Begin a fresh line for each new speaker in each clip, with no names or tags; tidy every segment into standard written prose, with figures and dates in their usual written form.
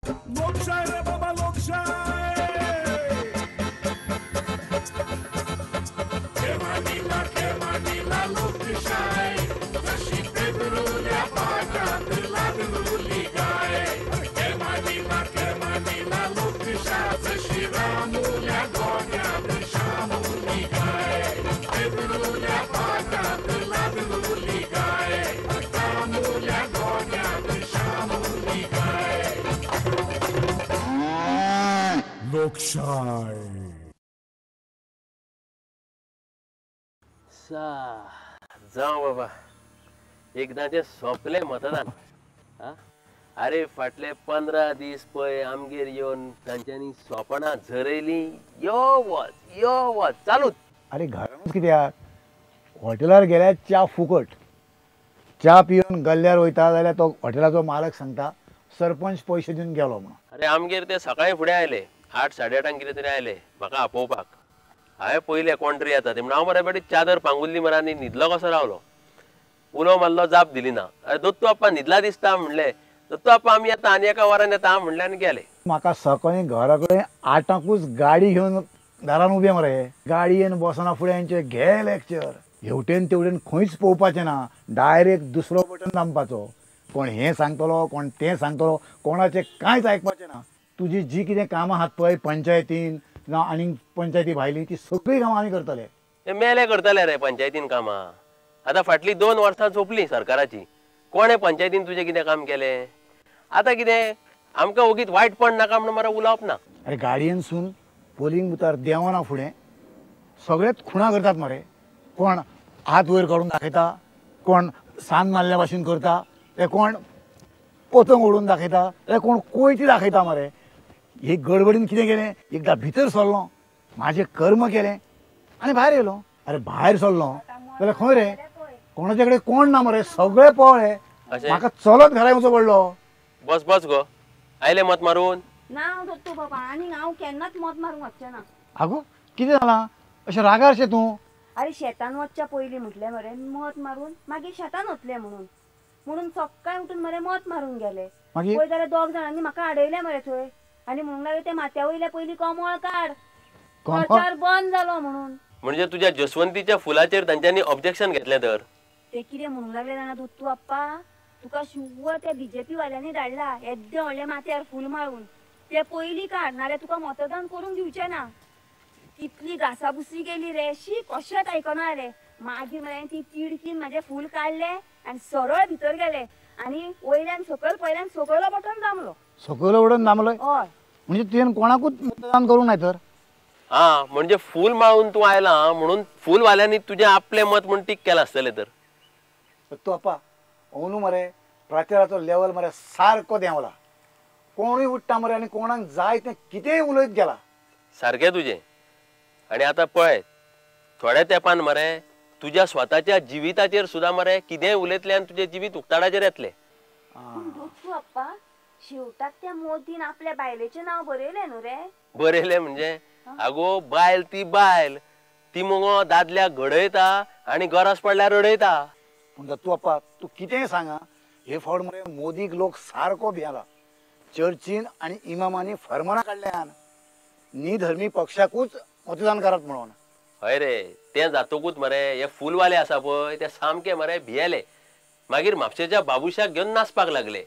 लोकशाय रे बाबा लोकशाय. लोकशाय जशी पेदरुल्या पाटात लादलुली गाय. केमानीला केमानीला लोकशाय जशी रामुल्या गोट्यात शामुली गाय. पेदरुल्या पाटात लादलुली गाय. रामुल्या गोट्यात शामुली गाय. लोकशाय.
जावं बाबा, एकदांचें सोंपलें मतदान. अरे फाटले 15 दीस पळय आमगेर येवन तांच्यांनी सोपणां झरयलीं, यो वच यो वच चालूच.
अरे घरानूच कित्याक, हॉटेलार गेल्यार च्या फुकट. च्या पिवन गल्ल्यार वयता जाल्यार तो हॉटेलाचो मालक सांगता सरपंच पयशे दिवन गेलो म्हणून.
अरे आमगेर ते सकाळीं फुडें आयले, 8 साडे 8 कितें तरी आयले म्हाका आपोवपाक. हांवें पयलें कोण तरी येता ते म्हणून हांव मरे बेटी चादर पांगुल्ली मरे आनी न्हिदलो कसो रावलो. उलो मारलो, जाप दिली ना. अरे दत्तू आप्पा न्हिदला दिसता म्हणलें. दत्तू आप्पा आमी येता आनी एका वरान येता म्हणलें आनी गेले.
म्हाका सकाळीं घरा कडेन 8ांकूच गाडी घेवन दारान उबे मरे. गाडयेन बसना फुडें हेंचे घे लेक्चर, हेवटेन तेवटेन खंयच पळोवपाचें ना, डायरेक्ट दुसरो बटन दामपाचो. कोण हें सांगतलो कोण तें सांगतलो, कोणाचें कांयच आयकपाचें ना. तुजी जी कितें कामां आहात पळय पंचायतीन जावं आनी पंचायती भायली, ती सगळीं कामां आमी करतले.
ते मेले करतले रे पंचायतीन कामां. आतां फाटलीं 2 वर्सां सोंपलीं सरकाराची. कोणें पंचायतीन तुजें कितें काम केलें? आतां कितें आमकां ओगीत वायटपण नाका म्हणून मरे उलोवप ना.
अरे गाडयेनसून पोलिंग बुथार देंवना फुडें सगळेच खुणा करतात मरे. कोण हात वयर काडून दाखयता, कोण सान मारल्या भाशेन करता, ते कोण पतंग ओडून दाखयता, ते कोण कोयती दाखयता मरे. हे गडबडीन कितें केलें, एकदां भितर सरलो, म्हाजें कर्म केलें आनी भायर येयलो. अरे भायर सरलो जाल्यार खंय रे कोणाचे कडेन कोण ना मरे, सगळे पळ्ळे. म्हाका चलत घरा येवचो पडलो.
बस बस गो, आयले मत मारून
ना दत्तू बाबा, आनी हांव केन्नाच मत मारूंक वचचें ना.
आगो कितें जालां अशें रागारशें तूं?
अरे शेतान वचच्या पयलीं म्हटलें मरे मत मारून मागीर शेतान वतलें म्हणून, म्हणून सकाळीं उठून मरे मत मारून गेले. पळय जाल्यार 2 जाणांनी म्हाका आडयलें मरे थंय आनी म्हणूंक लागले ते माथ्या वयल्या पयलीं कमळ काड, प्रचार बंद जालो म्हणून.
म्हणजे तुज्या जसवंतीच्या फुलाचेर तांच्यांनी ऑब्जेक्शन घेतलें तर?
ते कितें म्हणूंक लागले जाणा दत्तू आप्पा, तुका शुवर त्या बीजेपी वाल्यांनी धाडला येद्दें व्हडलें माथ्यार फूल मारून, ते पयलीं काड नाल्यार तुका मतदान करूंक दिवचें ना. कितली घासाभुसी केली रे, शी कशेंच आयकना रे. मागीर मरे ती तिडकीन म्हाजें फूल काडलें आनी सरळ भितर गेले आनी वयल्यान सकयल पयल्यान सकयलो बटन दामलो.
सकयलो बटन दामलो?
हय.
म्हणजे तुवें कोणाकूच मतदान करूंक नाय तर?
आं, म्हणजे फूल माळून तूं आयला म्हणून फूलवाल्यांनी तुजें आपलें मत म्हूण टीक केलां आसतलें तर?
तूं आपा अंदू मरे प्रचाराचो लेवल मरे सारको देंवला. कोणूय उठ्ठा मरे आनी कोणाक जाय तें कितेंय उलयत गेला.
सारकें तुजें. आनी आतां पळय थोड्या तेंपान मरे तुज्या स्वताच्या जिविताचेर सुद्दां मरे कितेंय उलयतलें आनी तुजें जिवीत उक्ताडाचेर येतलें.
पूण दत्तू आप्पा शेवटाक त्या मोदीन आपल्या बायलेचें नांव बरयलें न्हू रे?
बरयलें म्हणजे? आगो बायल ती बायल, ती मुगो दादल्याक घडयता आनी गरज पडल्यार रडयता.
पूण दत्तू आप्पा तूं कितेंय सांगा, हे फावट मरे मोदीक लोक सारको भियेला. चर्चीन आनी इमामांनी फर्मानां काडल्यान निधर्मी पक्षाकूच मतदान करात म्हणून.
हय रे, तें जातकूच मरे हे फूलवाले आसा पळय ते सामके मरे भियेले. मागीर म्हापशेच्या बाबुशाक घेवन नाचपाक लागले.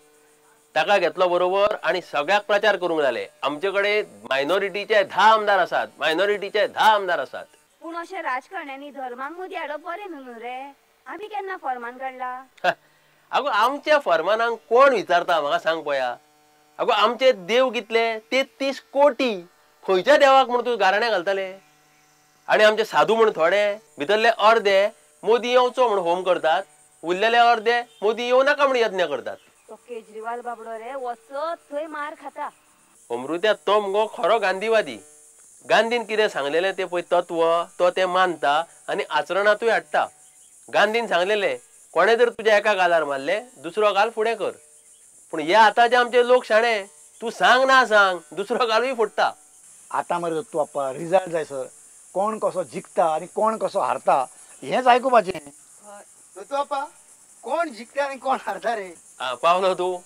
ताका घेतलो बरोबर आनी सगळ्याक प्रचार करूंक लागले. आमचे कडेन मायनॉरिटीचे 10 आमदार आसात, मायनॉरिटीचे 10 आमदार आसात.
पूण अशें राजकारण्यांनी धर्माक मदीं हाडप बरें न्हू रे? आमी केन्ना फर्मान काडला?
आगो आमच्या फर्मानाक कोण विचारता म्हाका सांग पळया. आगो आमचे देव कितले? 33 कोटी. खंयच्या देवाक म्हूण तूं गाराणें घालतले? आनी आमचे साधू म्हूण थोडे भितरले अर्दे मोदी येवचो म्हूण होम करतात, उरलेले अर्दे मोदी येवं नाका म्हूण यत्न करतात.
तो केजरीवाल बाबडो रे वचत थंय मार खाता.
अमृत्या तो मुगो खरो गांधीवादी. गांधीन कितें सांगलेलें तें पळय तत्व तो तें मानता आनी आचरणांतूय हाडटा. गांधीन सांगलेलें कोणें जर तुज्या एका गालार मारलें दुसरो गाल फुडें कर. पूण हे आतांचे आमचे लोक शाणे, तूं सांग ना सांग दुसरो गालूय फोडटा.
आतां मरे दत्तू आप्पा रिजल्ट जाय सर, कोण कसो जिखता आनी कोण कसो हारता हेंच आयकुपाचें. दत्तू आप्पा कोण जिखता आनी कोण हारता रे?
आं पावलो तूं?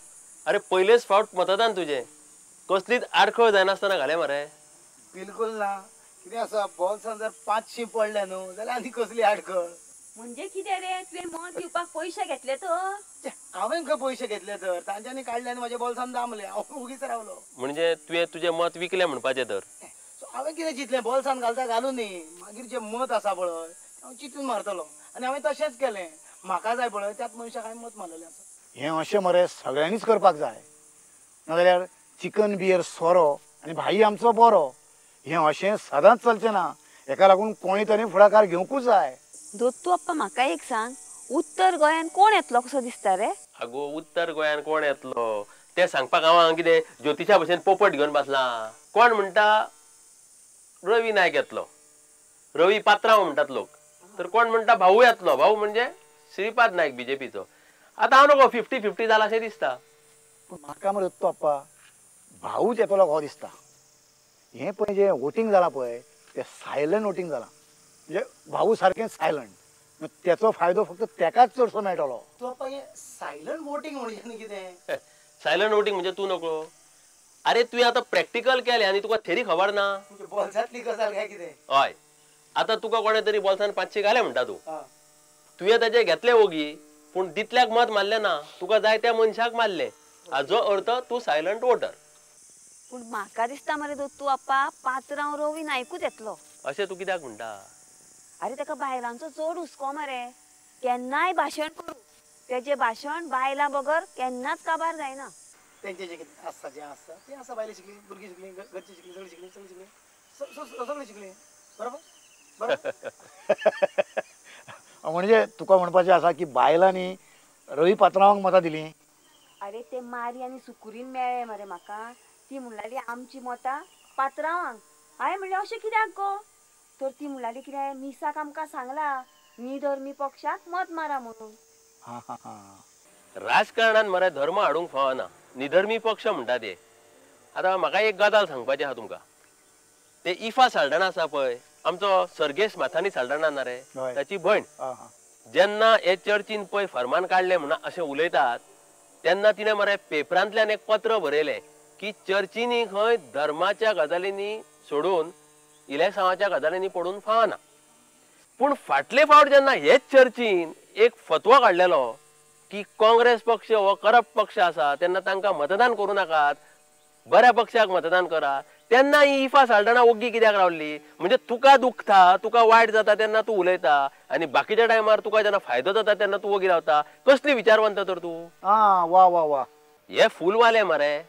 अरे पयलेच फावट मतदान तुजें, कसलीच आडखळ जायनासतना घालें मरे.
बिलकुल ना. कितें आसा बॉल्सान जर 500 पडले न्हू जाल्यार आनी कसली आडखळ.
म्हणजे कितें रे, तुवें मत दिवपाक पयशे घेतले तर?
हांवें खंय पयशे घेतले तर, तांच्यांनी काडले आनी म्हज्या बॉल्सान दामले, हांव ओगीच रावलो.
म्हणजे तुवें तुजें मत विकलें म्हणपाचें तर?
हांवें कितें चिंतलें, बॉल्सान घालता घालूं न्ही, मागीर जें मत आसा पळय हांव चिंतून मारतलो. आनी हांवें तशेंच केलें, म्हाका जाय पळय त्याच मनशाक हांवें मत मारलेलें आसा.
हें अशें मरे सगळ्यांनीच करपाक जाय, नाजाल्यार चिकन बियर सोरो आनी भाई आमचो बरो हें अशें सदांच चलचें ना. हेका लागून कोणी तरी फुडाकार घेवंकूच जाय.
दत्तू आप्पा म्हाका एक सांग, उत्तर गोंयान कोण येतलो कसो दिसता रे?
अगो उत्तर गोंयान कोण येतलो तें सांगपाक हांव हांगा कितें ज्योतिशा भशेन पोपट घेवन बसला. कोण म्हणटा रवी नायक येतलो, रवी पात्रांव म्हणटात लोक, तर कोण म्हणटा भाऊ येतलो, भाऊ म्हणजे श्रीपाद नायक बीजेपीचो. आतां हांव नको 50-50 जाला अशें दिसता.
पूण म्हाका मरे दत्तू आप्पा भाऊच येतलो कसो दिसता. हें पळय जें वोटींग जालां पळय तें सायलंट वोटींग जालां, म्हणजे भाऊ सारकें सायलंट, तेचो फायदो फक्त तेकाच चडसो मेळटलो.
तूं आप्पा हें सायलंट वोटींग म्हणजे कितें?
सायलंट वोटींग म्हणजे तूं नको. अरे तुवें आतां प्रॅक्टिकल केलें आनी तुका थेरी खबर ना.
बॉल्सांतली गजाल काय कितें?
हय, आतां तुका कोणें तरी बॉल्सान 500 घाले म्हणटा तूं, तुवें ताजे घेतले ओगी, पूण दितल्याक मत मारलें ना, तुका जाय त्या मनशाक मारलें. हाजो अर्थ तूं सायलंट वोटर.
पूण म्हाका दिसता मरे दत्तू आप्पा पात्रांव रवी नायकूच येतलो.
अशें तूं कित्याक म्हणटा?
अरे ताका बायलांचो चड हुस्को मरे, केन्नाय भाशण करूं तेजें भाशण बायलां बगर केन्नाच काबार जायना.
तेंचें जें कितें आसता जें आसता तें आसा, बायलां शिकलीं, भुरगीं शिकलीं, घरचीं शिकलीं, सगळीं शिकलीं, सगळीं शिकलीं, सगळीं शिकलीं, बरोबर बरोबर.
म्हणजे तुका म्हणपाचें आसा की बायलांनी रवी पात्रांवांक मतां दिलीं?
अरे ते मारी आनी सुकुरीन मेळ्ळे मरे म्हाका, ती म्हणलाली आमची मतां पात्रांवांक. हांवें म्हणलें अशें कित्याक गो? तर ती म्हणलाली कितें मिसाक आमकां सांगला निधर्मी पक्षाक मत मारा म्हणून.
राजकारणान मरे धर्म हाडूंक फावना, निधर्मी पक्ष म्हणटा ते. आतां म्हाका एक गजाल सांगपाची आसा तुमकां. ते इफा साल्डाणा आसा पळय, आमचो सर्गेश माथानी साल्डाणा ना रे, ताची भयण, जेन्ना हे चर्चीन पळय फरमान काडलें म्हणून अशें उलयतात तेन्ना तिणें मरे पेपरांतल्यान एक पत्र बरयलें की चर्चीनी खंय धर्माच्या गजालींनी सोडून इलेसांवाच्या गजालींनी पडून फावना. पूण फाटले फावट जेन्ना हेच चर्चीन एक फतवो काडलेलो की काँग्रेस पक्ष हो करप्ट पक्ष आसा, तेन्ना तांकां मतदान करूं नाकात, बऱ्या पक्षाक मतदान करा, तेन्ना ही इफा साल्डाणा ओग्गी कित्याक रावली? म्हणजे तुका दुखता, तुका वायट जाता तेन्ना तूं उलयता, आनी बाकीच्या टायमार तुका जेन्ना फायदो जाता तेन्ना तूं ओगी रावता. कसली विचारवंत तर तूं?
आ वा वा वा.
हे फुलवाले मरे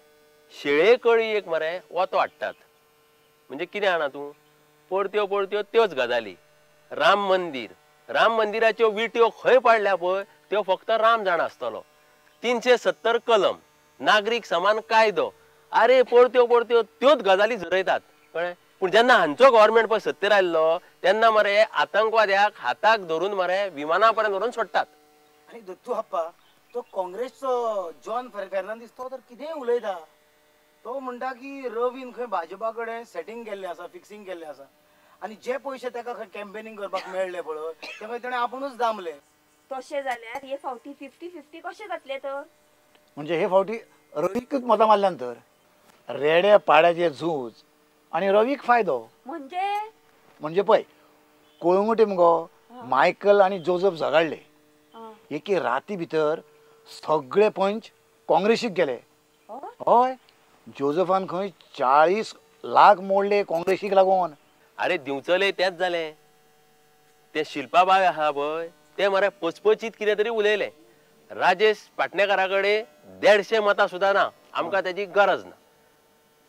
शेळे कळी एक मरे वतो हाडटात. म्हणजे कितें जाणा तूं, परत्यो परत्यो त्योच गजाली. राम मंदीर, राम मंदिराच्यो विट्यो खंय पाडल्या पळय त्यो फक्त राम जाणा आसतलो. 370 कलम, नागरीक समान कायदो, अरे परत्यो परत्यो त्योच गजाली झरयतात, कळ्ळें? पूण जेन्ना हांचो गव्हर्मेंट पळय सत्तेर आयल्लो तेन्ना मरे आतंकवाद्याक हाताक धरून मरे विमाना पर्यंत व्हरून सोडटात.
आनी दत्तू आप्पा तो काँग्रेसचो जॉन फेर्नांदीस तो तर कितेंय उलयता. तो म्हणटा की रवीन खंय भाजपा कडेन सेटींग केल्लें आसा, फिक्सिंग केल्लें आसा, आनी जे पयशे ताका खंय कॅम्पेनिंग करपाक मेळ्ळे पळय ते खंय ताणें आपुणूच दामले.
तशें जाल्यार हे फावटी 50-50 कशें जातलें तर?
म्हणजे हे फावटी रवीकच मतां मारल्यान तर रेड्या पाड्याचें झूज आनी रवीक फायदो.
म्हणजे
म्हणजे पळय कोळंगुटे मुगो मायकल आनी जोजफ झगडले, एके राती भितर सगळे पंच काँग्रेसीक गेले. हय, जोजफान खंय 40 लाख मोडले काँग्रेसीक लागून.
अरे दिवचले तेंच जालें. ते शिल्पा बाय आहा पळय ते मरे पचपचीत कितें तरी उलयले. राजेश पाटणेकारा कडेन 150 मतां सुद्दां ना, आमकां तेजी गरज ना.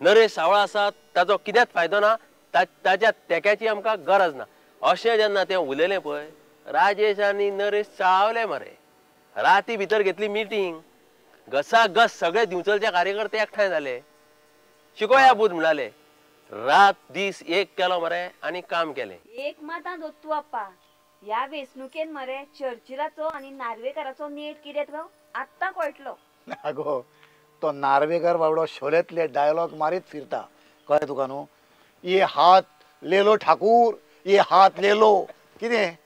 नरेश सावळा आसा ताचो कितेंच फायदो ना, ताच्या तेक्याची आमकां गरज ना, अशें जेन्ना तें उलयलें पळय राजेश आनी नरेश चाळवले मरे. राती भितर घेतली मिटींग, घसाघस सगळे दिवचलचे कार्यकर्ते एकठांय जाले. शिकोया बूद म्हणाले, रात दीस एक केलो मरे आनी काम केलें.
एक मात दत्तू आप्पा, ह्या वेंचणुकेन मरे चर्चिलाचो आनी नार्वेकाराचो नेट कितें तो आत्तां कळटलो.
आगो तो नार्वेकार बाबडो शोलेंतले डायलॉग मारीत फिरता, कळ्ळें तुका न्हू? ये हात लेलो ठाकूर, ये हात लेलो कितें.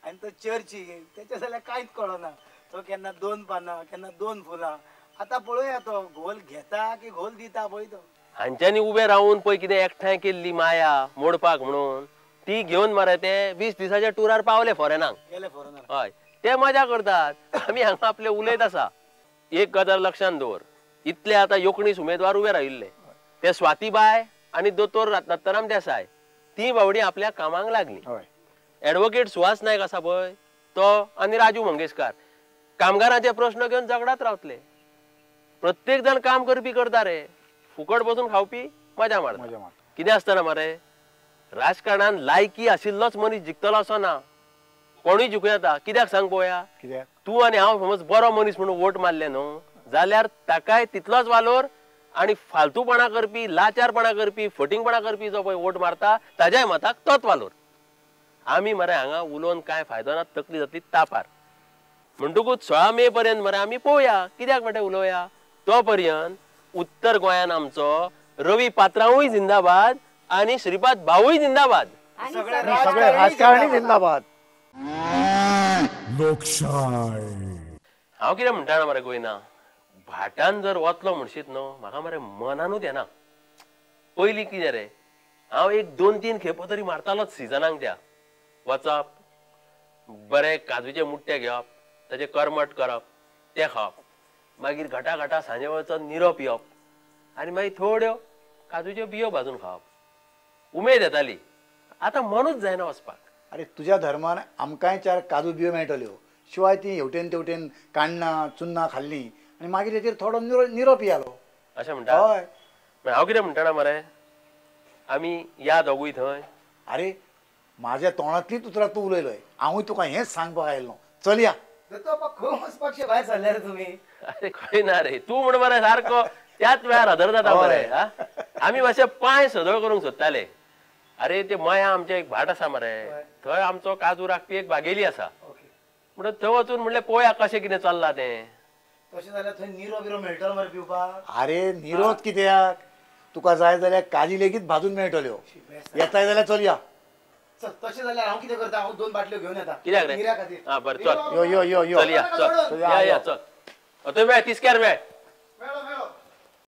आनी तो चर्ची तेच्या जाल्यार कांयच कळना, तो केन्ना 2 पानां केन्ना 2 फुलां. आतां पळोवया तो घोल घेता की घोल दिता पळय तो.
हांच्यांनी उबे रावन पळय कितें एकठांय केल्ली माया मोडपाक म्हणून ती घेवन मरे ते 20 दिसाच्या टुरार पावले फॉरेनाक. हय, ते मजा करतात, आमी हांगा आपले उलयत आसा. एक गजाल लक्षांत दवर, इतले आतां 19 उमेदवार उबे राविल्ले, ते स्वातीबाय आनी दोतोर दत्ताराम देसाय ती बावडी आपल्या कामाक लागली. एडवोकेट सुहास नायक आसा पळय तो आनी राजू मंगेशकार कामगारांचे प्रश्न घेवन झगडात रावतले. प्रत्येक जाण काम करपी करता रे, फुकट बसून खावपी मजा मारता. कितें आसतना मरे राजकारणान लायकी आशिल्लोच मनीस जिखतलो असो ना, कोणूय जिखूं येता. कित्याक सांग पळोवया, तूं आनी हांव समज बरो मनीस म्हणून वोट मारले न्हू जाल्यार ताकाय तितलोच वालोर, आनी फालतूपणा करपी, लाचारपणा करपी, फटींगपणा करपी जो पळय वोट मारता ताज्याय मताक तोच वालोर. आमी मरे हांगा उलोवन कांय फायदो ना, तकली जातली तापार. म्हणटकूच 16 मे पर्यंत मरे आमी पळोवया कित्याक म्हणटा उलोवया. तो पर्यंत उत्तर गोंयान आमचो रवी पात्रांवूय जिंदाबाद आनी श्रीपाद भाऊय जिंदाबाद,
सगळे राजकारणी जिंदाबाद.
हांव कितें म्हणटा मरे गोयना, भाटान जर वतलो म्हणशीत न्हू म्हाका मरे मनानूच येना. पयलीं कितें रे, हांव एक 2-3 खेपो तरी मारतालोच सिजनाक. त्या वचप, बरे काजूचे मुट्टे घेवप, ताचे करमट करप, ते खावप, मागीर घटा घटा सांजे वचून निरो पिवप आनी मागीर थोड्यो काजूच्यो बियो भाजून खावप. उमेद येताली. आतां मनूच जायना वचपाक.
अरे तुज्या धर्मान आमकांय 4 काजू बियो मेळटल्यो, शिवाय ती हेवटेन तेवटेन काण्णां चुन्नां खाल्लीं आनी मागीर तेचेर थोडो निरो पियालो.
अशें म्हणटा? हय. हांव कितें म्हणटा मरे, आमी या दोगूय थंय.
अरे माझ्या तोंडांतलीच उतरां तूं उलयलोय, हांवूय तुका हेंच सांगपाक आयिल्लो. चल या.
खंय वचपाक भायर सरले रे तुमी?
अरे खंय ना रे, तूं म्हण मरे सारको त्याच वेळार हदर जाता मरे. आमी मातशे पांय सदळ करूंक सोदताले. अरे ते मया आमचें एक भाट आसा मरे, थंय आमचो काजू राखपी एक बागेली आसा, म्हणून थंय वचून म्हणलें पळोवया कशें कितें चल्लां तें.
तशें जाल्यार थंय निरो बिरो मेळटलो मरे पिवपाक?
अरे निरोच कित्याक, तुका जाय जाल्यार काजी लेगीत भाजून मेळटल्यो. येताय जाल्यार चल या.
तशें जाल्यार हांव कितें करता, हांव 2 बाटल्यो घेवन येता.
कित्याक रे?
निऱ्या खातीर.
आं बरें चल,
यो यो यो यो
चल या, चल या या चल. थंय मेळ, तिसक्यार मेळ.
मेळो.